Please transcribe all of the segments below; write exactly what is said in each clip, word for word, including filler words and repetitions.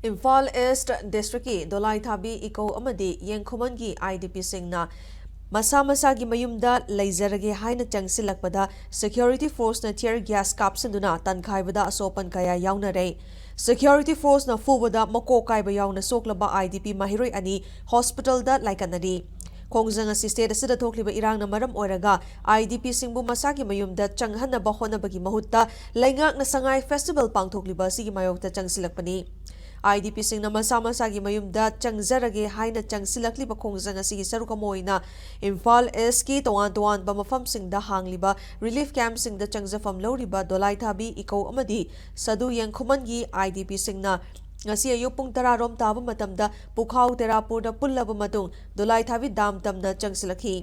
Imphal east ꯗꯤꯁ꯭ꯠꯔꯤꯛꯀꯤ ꯗꯣꯂꯥꯏꯊꯥꯕꯤ ꯏꯀꯧ ꯑꯃꯗꯤ ꯌꯦꯡꯈꯨꯃꯟꯒꯤ IDPꯁꯤꯡꯅ ꯃꯁꯥ ꯃꯁꯥꯒꯤ ꯃꯌꯨꯝꯗ ꯂꯩꯖꯔꯒꯦ ꯍꯥꯏꯅ ꯆꯪꯁꯤꯜꯂꯛꯄꯗ ꯁꯦꯀ꯭ꯌꯨꯔꯤꯇꯤ ꯐꯣꯔꯁꯅ ꯇꯤꯌꯔ ꯒ꯭ꯌꯥꯁ ꯀꯥꯞꯁꯤꯟꯗꯨꯅ ꯇꯟꯈꯥꯏꯕꯗ ꯑꯁꯣꯛ ꯑꯄꯟ ꯀꯌꯥ ꯌꯥꯎꯅꯔꯦ꯫ ꯁꯦꯀ꯭ꯌꯨꯔꯤꯇꯤ ꯐꯣꯔꯁꯅ ꯐꯨꯕꯗ ꯃꯀꯣꯛ ꯀꯥꯏꯕ ꯌꯥꯎꯅ ꯁꯣꯛꯂꯕ IDP ꯃꯍꯩꯔꯣꯏ ꯑꯅꯤ ꯍꯣꯁꯄꯤꯇꯥꯜꯗ ꯂꯥꯏꯀꯠꯅꯔꯤ꯫ ꯈꯣꯡꯖꯪ ꯑꯁꯤ ꯁ꯭ꯇꯦꯠ ꯑꯁꯤꯗ ꯊꯣꯛꯂꯤꯕ ꯏꯔꯥꯡꯅ ꯃꯔꯝ ꯑꯣꯏꯔꯒ IDPꯁꯤꯡꯕꯨ ꯃꯁꯥꯒꯤ ꯃꯌꯨꯝꯗ ꯆꯪꯍꯟꯅꯕ ꯍꯣꯠꯅꯕꯒꯤ ꯃꯍꯨꯠꯇ ꯂꯩꯉꯥꯛꯅ ꯁꯉꯥꯏ ꯐꯦꯁꯇꯤꯚꯦꯜ ꯄꯥꯡꯊꯣꯛꯂꯤꯕ ꯑꯁꯤꯒꯤ ꯃꯥꯌꯣꯛꯇ ꯆꯪꯁꯤꯜꯂꯛꯄꯅꯤ꯫ IDPꯁꯤꯡꯅ ꯃꯁꯥ ꯃꯁꯥꯒꯤ ꯃꯌꯨꯝꯗ ꯆꯪꯖꯔꯒꯦ ꯍꯥꯏꯅ ꯆꯪꯁꯤꯜꯂꯛꯂꯤꯕ ꯈꯣꯡꯖꯪ ꯑꯁꯤꯒꯤ ꯁꯔꯨꯛ ꯑꯃ ꯑꯣꯏꯅ ꯏꯝꯐꯥꯜ ꯏꯁ꯭ꯠꯀꯤ ꯇꯣꯉꯥꯟ ꯇꯣꯉꯥꯟꯕ ꯃꯐꯝꯁꯤꯡꯗ ꯍꯥꯡꯂꯤꯕ ꯔꯤꯂꯤꯐ ꯀꯦꯝꯞꯁꯤꯡꯗ ꯆꯪꯖꯐꯝ ꯂꯧꯔꯤꯕ ꯗꯣꯂꯥꯏꯊꯥꯕꯤ ꯏꯀꯧ ꯑꯃꯗꯤ ꯁꯗꯨ ꯌꯦꯡꯈꯨꯃꯟꯒꯤ IDPꯁꯤꯡꯅ ꯉꯁꯤ ꯑꯌꯨꯛ ꯄꯨꯡ ꯇꯔꯥ ꯔꯣꯝ ꯇꯥꯕ ꯃꯇꯝꯗ ꯄꯨꯈꯥꯎ ꯇꯦꯔꯥꯄꯨꯔꯗ ꯄꯨꯜꯂꯕ ꯃꯇꯨꯡ ꯗꯣꯂꯥꯏꯊꯥꯕꯤ ꯗꯥꯝ ꯇꯝꯅ ꯆꯪꯁꯤꯜꯂꯛꯈꯤ꯫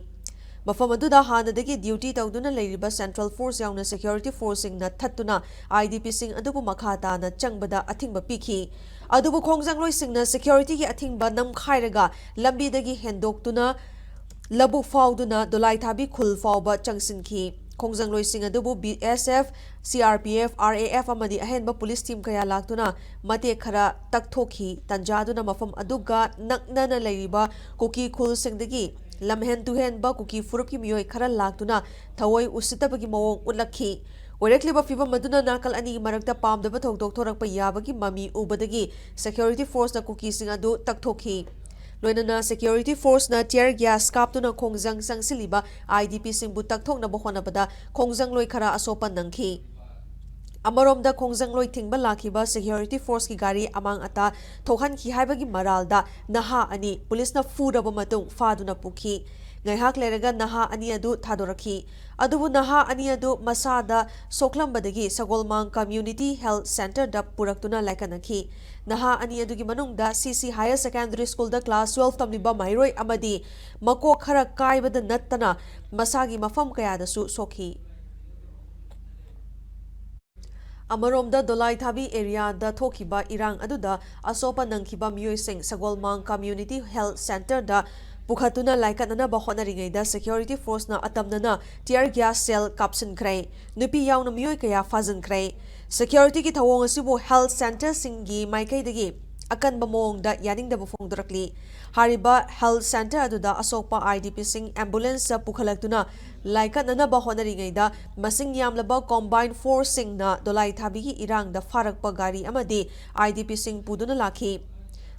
ꯃꯐꯝ ꯑꯗꯨꯗ ꯍꯥꯟꯅꯗꯒꯤ ꯗ꯭ꯌꯨꯇꯤ ꯇꯧꯗꯨꯅ ꯂꯩꯔꯤꯕ ꯁꯦꯟꯇ꯭ꯔꯦꯜ ꯐꯣꯔꯁ ꯌꯥꯎꯅ ꯁꯦꯀ꯭ꯌꯨꯔꯤꯇꯤ ꯐꯣꯔꯁꯁꯤꯡꯅ ꯊꯠꯇꯨꯅ IDPꯁꯤꯡ ꯑꯗꯨꯕꯨ ꯃꯈꯥ ꯇꯥꯅ ꯆꯪꯕꯗ ꯑꯊꯤꯡꯕ ꯄꯤꯈꯤ꯫ ꯑꯗꯨꯕꯨ ꯈꯣꯡꯖꯪꯂꯣꯏꯁꯤꯡꯅ ꯁꯦꯀ꯭ꯌꯨꯔꯤꯇꯤꯒꯤ ꯑꯊꯤꯡꯕ ꯅꯝꯈꯥꯏꯔꯒ ꯂꯝꯕꯤꯗꯒꯤ ꯍꯦꯟꯗꯣꯛꯇꯨꯅ ꯂꯧꯕꯨꯛ ꯐꯥꯎꯗꯨꯅ ꯗꯣꯂꯥꯏꯊꯥꯕꯤ ꯈꯨꯜ ꯐꯥꯎꯕ ꯆꯪꯁꯤꯟꯈꯤ꯫ ꯈꯣꯡꯖꯪꯂꯣꯏꯁꯤꯡ ꯑꯗꯨꯕꯨ BSF, CRPF, RAF ꯑꯃꯗꯤ ꯑꯍꯦꯟꯕ ꯄꯨꯂꯤꯁ ꯇꯤꯝ ꯀꯌꯥ ꯂꯥꯛꯇꯨꯅ ꯃꯇꯦꯛ ꯈꯔ ꯇꯛꯊꯣꯛꯈꯤ꯫ ꯇꯟꯖꯥꯗꯨꯅ ꯃꯐꯝ ꯑꯗꯨꯒ ꯅꯛꯅꯅ ꯂꯩꯔꯤꯕ ꯀꯨꯀꯤ ꯈꯨꯜꯁꯤꯡꯗꯒꯤ ꯂꯝꯍꯦꯟ ꯇꯨꯍꯦꯟꯕ ꯀꯨꯀꯤ ꯐꯨꯔꯨꯞꯀꯤ ꯃꯤꯑꯣꯏ ꯈꯔ ꯂꯥꯛꯇꯨꯅ ꯊꯑꯣꯏ ꯎꯁꯤꯠꯇꯕꯒꯤ ꯃꯑꯣꯡ ꯎꯠꯂꯛꯈꯤ꯫ ꯑꯣꯏꯔꯛꯂꯤꯕ ꯐꯤꯚꯝ ꯑꯗꯨꯅ ꯅꯥꯀꯜ ꯑꯅꯤꯒꯤ ꯃꯔꯛꯇ ꯄꯥꯝꯗꯕ ꯊꯧꯗꯣꯛ ꯊꯣꯔꯛꯄ ꯌꯥꯕꯒꯤ ꯃꯃꯤ ꯎꯕꯗꯒꯤ ꯁꯦꯀ꯭ꯌꯨꯔꯤꯇꯤ ꯐꯣꯔꯁꯅ ꯀꯨꯀꯤꯁꯤꯡ ꯑꯗꯨ ꯇꯛꯊꯣꯛꯈꯤ꯫ ꯂꯣꯏꯅꯅ ꯁꯦꯀ꯭ꯌꯨꯔꯤꯇꯤ ꯐꯣꯔꯁꯅ ꯇꯤꯌꯔ ꯒ꯭ꯌꯥꯁ ꯀꯥꯞꯇꯨꯅ ꯈꯣꯡꯖꯪ ꯆꯪꯁꯤꯜꯂꯤꯕ IDPꯁꯤꯡꯕꯨ ꯇꯛꯊꯣꯛꯅꯕ ꯍꯣꯠꯅꯕꯗ ꯈꯣꯡꯖꯪꯂꯣꯏ ꯈꯔ ꯑꯁꯣꯛꯄ ꯅꯪꯈꯤ꯫ ꯑꯃꯔꯣꯝꯗ ꯈꯣꯡꯖꯪꯂꯣꯏ ꯊꯤꯡꯕ ꯂꯥꯛꯈꯤꯕ ꯁꯦꯀ꯭ꯌꯨꯔꯤꯇꯤ ꯐꯣꯔꯁꯀꯤ ꯒꯥꯔꯤ ꯑꯃꯥꯡ ꯑꯇꯥ ꯊꯣꯛꯍꯟꯈꯤ ꯍꯥꯏꯕꯒꯤ ꯃꯔꯥꯜꯗ ꯅꯍꯥ ꯑꯅꯤ ꯄꯨꯂꯤꯁꯅ ꯐꯨꯔꯕ ꯃꯇꯨꯡ ꯐꯥꯗꯨꯅ ꯄꯨꯈꯤ꯫ ꯉꯥꯏꯍꯥꯛ ꯂꯩꯔꯒ ꯅꯍꯥ ꯑꯅꯤ ꯑꯗꯨ ꯊꯥꯗꯣꯔꯛꯈꯤ꯫ ꯑꯗꯨꯕꯨ ꯅꯍꯥ ꯑꯅꯤ ꯑꯗꯨ ꯃꯁꯥꯗ ꯁꯣꯛꯂꯝꯕꯗꯒꯤ ꯁꯒꯣꯜꯃꯥꯡ ꯀꯝꯃ꯭ꯌꯨꯅꯤꯇꯤ ꯍꯦꯜꯊ ꯁꯦꯟꯇꯔꯗ ꯄꯨꯔꯛꯇꯨꯅ ꯂꯥꯏꯀꯠꯅꯈꯤ꯫ ꯅꯍꯥ ꯑꯅꯤ ꯑꯗꯨꯒꯤ ꯃꯅꯨꯡꯗ CC Higher Secondary Schoolꯗ class twelve ꯇꯝꯂꯤꯕ ꯃꯍꯩꯔꯣꯏ ꯑꯃꯗꯤ ꯃꯀꯣꯛ ꯈꯔ ꯀꯥꯏꯕꯗ ꯅꯠꯇꯅ ꯃꯁꯥꯒꯤ ꯃꯐꯝ ꯀꯌꯥꯗꯁꯨ ꯁꯣꯛꯈꯤ꯫ ꯑꯃꯔꯣꯝꯗ ꯗꯣꯂꯥꯏꯊꯥꯕꯤ ꯑꯦꯔꯤꯌꯥꯗ ꯊꯣꯛꯈꯤꯕ ꯏꯔꯥꯡ ꯑꯗꯨꯗ ꯑꯁꯣꯛꯄ ꯅꯪꯈꯤꯕ ꯃꯤꯑꯣꯏꯁꯤꯡ ꯁꯒꯣꯜꯃꯥꯡ ꯀꯝꯃ꯭ꯌꯨꯅꯤꯇꯤ ꯍꯦꯜꯊ ꯁꯦꯟꯇꯔꯗ ꯄꯨꯈꯠꯇꯨꯅ ꯂꯥꯏꯀꯠꯅꯅꯕ ꯍꯣꯠꯅꯔꯤꯉꯩꯗ ꯁꯦꯀ꯭ꯌꯨꯔꯤꯇꯤ ꯐꯣꯔꯁꯅ ꯑꯇꯝꯅꯅ ꯇꯤꯌꯔ ꯒ꯭ꯌꯥꯁ ꯁꯦꯜ ꯀꯥꯞꯁꯤꯟꯈ꯭ꯔꯦ꯫ ꯅꯨꯄꯤ ꯌꯥꯎꯅ ꯃꯤꯑꯣꯏ ꯀꯌꯥ ꯐꯥꯖꯤꯟꯈ꯭ꯔꯦ꯫ ꯁꯦꯀ꯭ꯌꯨꯔꯤꯇꯤꯒꯤ ꯊꯧꯑꯣꯡ ꯑꯁꯤꯕꯨ ꯍꯦꯜꯊ ꯁꯦꯟꯇꯔꯁꯤꯡꯒꯤ ꯃꯥꯏꯀꯩꯗꯒꯤ ꯑꯀꯟꯕ ꯃꯑꯣꯡꯗ ꯌꯥꯅꯤꯡꯗꯕ ꯐꯣꯡꯗꯣꯔꯛꯂꯤ꯫ ꯍꯥꯏꯔꯤꯕ health centre ꯑꯗꯨꯗ ꯑꯁꯣꯛꯄ IDPꯁꯤꯡ ambulanceꯇ ꯄꯨꯈꯠꯂꯛꯇꯨꯅ ꯂꯥꯏꯀꯠꯅꯅꯕ ꯍꯣꯠꯅꯔꯤꯉꯩꯗ, ꯃꯁꯤꯡ ꯌꯥꯝꯂꯕ combined forceꯁꯤꯡꯅ ꯗꯣꯂꯥꯏ ꯊꯥꯕꯤꯒꯤ ꯏꯔꯥꯡꯗ ꯐꯥꯔꯛꯄ ꯒꯥꯔꯤ ꯑꯃꯗꯤ IDPꯁꯤꯡ ꯄꯨꯗꯨꯅ ꯂꯥꯛꯈꯤ꯫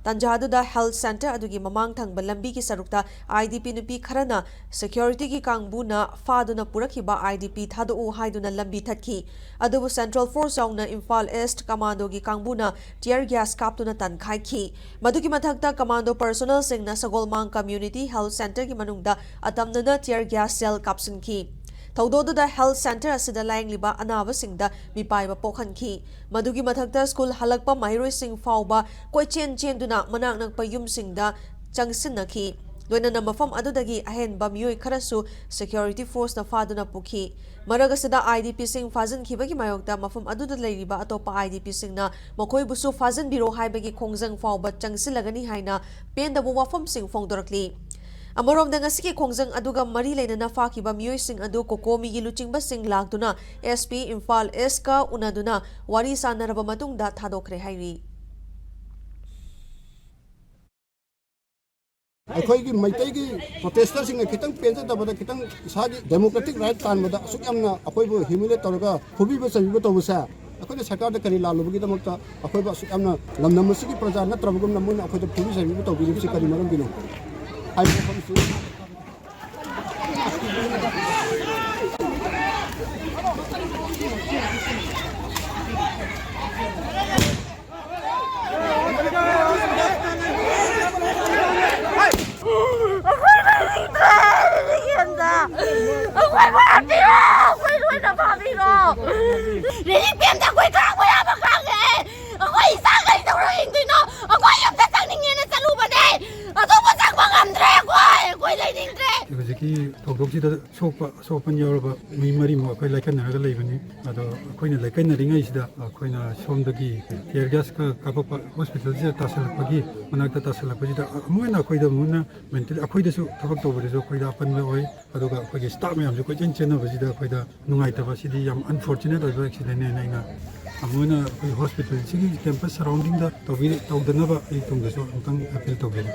ꯇꯥꯟꯖꯥꯗꯨꯗ health centre ꯑꯗꯨꯒꯤ ꯃꯃꯥꯡ ꯊꯪꯕ ꯂꯝꯕꯤꯒꯤ ꯁꯔꯨꯛꯇ IDP ꯅꯨꯄꯤ ꯈꯔꯅ securityꯒꯤ ꯀꯥꯡꯕꯨꯅ ꯐꯥꯗꯨꯅ ꯄꯨꯔꯛꯈꯤꯕ IDP ꯊꯥꯗꯣꯛꯎ ꯍꯥꯏꯗꯨꯅ ꯂꯝꯕꯤ ꯊꯠꯈꯤ꯫ ꯑꯗꯨꯕꯨ Central Force ꯌꯥꯎꯅ ꯏꯝꯐꯥꯜ East Commandoꯒꯤ ꯀꯥꯡꯕꯨꯅ tear gas ꯀꯥꯞꯇꯨꯅ ꯇꯥꯟꯈꯥꯏꯈꯤ꯫ ꯃꯗꯨꯒꯤ ꯃꯊꯛꯇ commando personnelꯁꯤꯡꯅ ꯁꯒꯣꯜꯃꯥꯡ Community Health Centreꯒꯤ ꯃꯅꯨꯡꯗ ꯑꯇꯝꯅꯅ tear gas shell ꯀꯥꯞꯁꯤꯟꯈꯤ꯫ ꯊꯧꯗꯣꯛ ꯑꯗꯨꯗ health centre ꯑꯁꯤꯗ ꯂꯥꯌꯦꯡꯂꯤꯕ ꯑꯅꯥꯕꯁꯤꯡꯗ ꯃꯤꯄꯥꯏꯕ ꯄꯣꯛꯍꯟꯈꯤ꯫ ꯃꯗꯨꯒꯤ ꯃꯊꯛꯇ ꯁ꯭ꯀꯨꯜ ꯍꯜꯂꯛꯄ ꯃꯍꯩꯔꯣꯏꯁꯤꯡ ꯐꯥꯎꯕ ꯀꯣꯏꯆꯦꯟ ꯆꯦꯟꯗꯨꯅ ꯃꯅꯥꯛ ꯅꯛꯄ ꯌꯨꯝꯁꯤꯡꯗ ꯆꯪꯁꯤꯟꯅꯈꯤ꯫ ꯂꯣꯏꯅꯅ ꯃꯐꯝ ꯑꯗꯨꯗꯒꯤ ꯑꯍꯦꯟꯕ ꯃꯤꯑꯣꯏ ꯈꯔꯁꯨ security forceꯅ ꯐꯥꯗꯨꯅ ꯄꯨꯈꯤ꯫ ꯃꯔꯛ ꯑꯁꯤꯗ IDPꯁꯤꯡ ꯐꯥꯖꯤꯟꯈꯤꯕꯒꯤ ꯃꯥꯌꯣꯛꯇ ꯃꯐꯝ ꯑꯗꯨꯗ ꯂꯩꯔꯤꯕ ꯑꯇꯣꯞꯄ IDPꯁꯤꯡꯅ ꯃꯈꯣꯏꯕꯨꯁꯨ ꯐꯥꯖꯤꯟꯕꯤꯔꯣ ꯍꯥꯏꯕꯒꯤ ꯈꯣꯡꯖꯪ ꯐꯥꯎꯕ ꯆꯪꯁꯤꯜꯂꯒꯅꯤ ꯍꯥꯏꯅ ꯄꯦꯟꯗꯕ ꯋꯥꯐꯝꯁꯤꯡ ꯐꯣꯡꯗꯣꯔꯛꯂꯤ꯫ ꯑꯃꯔꯣꯝꯗ, ꯉꯁꯤꯒꯤ ꯈꯣꯡꯖꯪ ꯑꯗꯨꯒ ꯃꯔꯤ ꯂꯩꯅꯅ ꯐꯥꯈꯤꯕ ꯃꯤꯑꯣꯏꯁꯤꯡ ꯑꯗꯨ COCOMIꯒꯤ ꯂꯨꯆꯤꯡꯕꯁꯤꯡ ꯂꯥꯛꯇꯨꯅ SP ꯏꯝꯐꯥꯜ Eastꯀ ꯎꯅꯗꯨꯅ ꯋꯥꯔꯤ ꯁꯥꯅꯔꯕ ꯃꯇꯨꯡꯗ ꯊꯥꯗꯣꯛꯈ꯭ꯔꯦ ꯍꯥꯏꯔꯤ꯫ ꯑꯩꯈꯣꯏꯒꯤ ꯃꯩꯇꯩꯒꯤ protestꯁꯤꯡꯅ ꯈꯤꯇꯪ ꯄꯦꯟꯖꯗꯕꯗ, ꯈꯤꯇꯪ ꯏꯁꯥꯒꯤ democratic right ꯇꯥꯟꯕꯗ ꯑꯁꯨꯛ ꯌꯥꯝꯅ ꯑꯩꯈꯣꯏꯕꯨ humiliate ꯇꯧꯔꯒ ꯐꯨꯕꯤꯕ ꯆꯩꯕꯤꯕ ꯇꯧꯕꯁꯦ, ꯑꯩꯈꯣꯏꯅ ꯁꯔꯀꯥꯔꯗ ꯀꯔꯤ ꯂꯥꯜꯂꯨꯕꯒꯤꯗꯃꯛꯇ ꯑꯩꯈꯣꯏꯕꯨ ꯑꯁꯨꯛ ꯌꯥꯝꯅ, ꯂꯝꯗꯝ ꯑꯁꯤꯒꯤ ꯄ꯭ꯔꯖꯥ ꯅꯠꯇ꯭ꯔꯕꯒꯨꯝꯅ ꯃꯣꯏꯅ ꯑꯩꯈꯣꯏꯗ ꯐꯨꯕꯤ ꯆꯩꯕꯤꯕ ꯇꯧꯕꯤꯔꯤꯕꯁꯤ ꯀꯔꯤ ꯃꯔꯝꯒꯤꯅꯣ ꯍꯥꯏꯕ ꯋꯥꯐꯝꯁꯤ꯫ ꯑꯩꯈꯣꯏ ꯂꯣꯏꯅ ꯐꯥꯕꯤꯔꯣ꯫ Relief camp ꯑꯩꯈꯣꯏ ꯈꯥꯡꯕ ꯌꯥꯕ ꯈꯥꯡꯉꯦ꯫ ꯑꯩꯈꯣꯏ ꯏꯆꯥ ꯀꯔꯤ ꯇꯧꯔ ꯍꯤꯡꯗꯣꯏꯅꯣ? ꯑꯩꯈꯣꯏ ꯌꯨꯝꯗ ꯆꯪꯅꯤꯡꯉꯦꯅ ꯆꯠꯂꯨꯕꯅꯦ꯫ ꯑꯗꯨꯕꯨ ꯆꯪꯕ ꯉꯝꯗ꯭ꯔꯦ ꯑꯩꯈꯣꯏ꯫ ꯑꯩꯈꯣꯏ ꯂꯩ ꯊꯧꯗꯣꯛꯁꯤꯗ ꯁꯣꯛꯄ ꯑꯁꯣꯛ ꯑꯄꯟ ꯌꯥꯎꯔꯕ ꯃꯤ ꯃꯔꯤꯃꯨꯛ ꯑꯩꯈꯣꯏ ꯂꯥꯏꯀꯠꯅꯔꯒ ꯂꯩꯕꯅꯤ꯫ ꯑꯗꯣ ꯑꯩꯈꯣꯏꯅ ꯂꯥꯏꯀꯠꯅꯔꯤꯉꯩꯁꯤꯗ ꯑꯩꯈꯣꯏꯅ ꯁꯣꯝꯗꯒꯤ tear gas ꯀꯥꯞꯄꯛꯄ ꯍꯣꯁꯄꯤꯇꯥꯜꯁꯤꯗ ꯇꯥꯁꯜꯂꯛꯄꯒꯤ ꯃꯅꯥꯛꯇ ꯇꯥꯁꯜꯂꯛꯄꯁꯤꯗ ꯑꯃꯨꯛ ꯍꯦꯟꯅ ꯑꯩꯈꯣꯏꯗ ꯑꯃꯨꯛ ꯍꯦꯟꯅ mentally ꯑꯩꯈꯣꯏꯗꯁꯨ ꯊꯕꯛ ꯇꯧꯕꯗꯁꯨ ꯑꯩꯈꯣꯏꯗ ꯑꯄꯟꯕ ꯑꯣꯏ꯫ ꯑꯗꯨꯒ ꯑꯩꯈꯣꯏꯒꯤ staff ꯃꯌꯥꯝꯁꯨ ꯀꯣꯏꯆꯦꯟ ꯆꯦꯟꯅꯕꯁꯤꯗ ꯑꯩꯈꯣꯏꯗ ꯅꯨꯡꯉꯥꯏꯇꯕ, ꯁꯤꯗꯤ ꯌꯥꯝ unfortunate ꯑꯣꯏꯕ accident ꯅꯦꯅ ꯑꯩꯅ ꯑꯃꯨꯛ ꯍꯟꯅ ꯑꯩꯈꯣꯏ ꯍꯣꯁꯄꯤꯇꯥꯜꯁꯤꯒꯤ campus surrounding ꯗ ꯇꯧꯕꯤ-, ꯇꯧꯗꯅꯕ ꯑꯩ ꯇꯨꯡꯗꯁꯨ ꯑꯃꯨꯛꯇꯪ appeal ꯇꯧꯖꯔꯤ꯫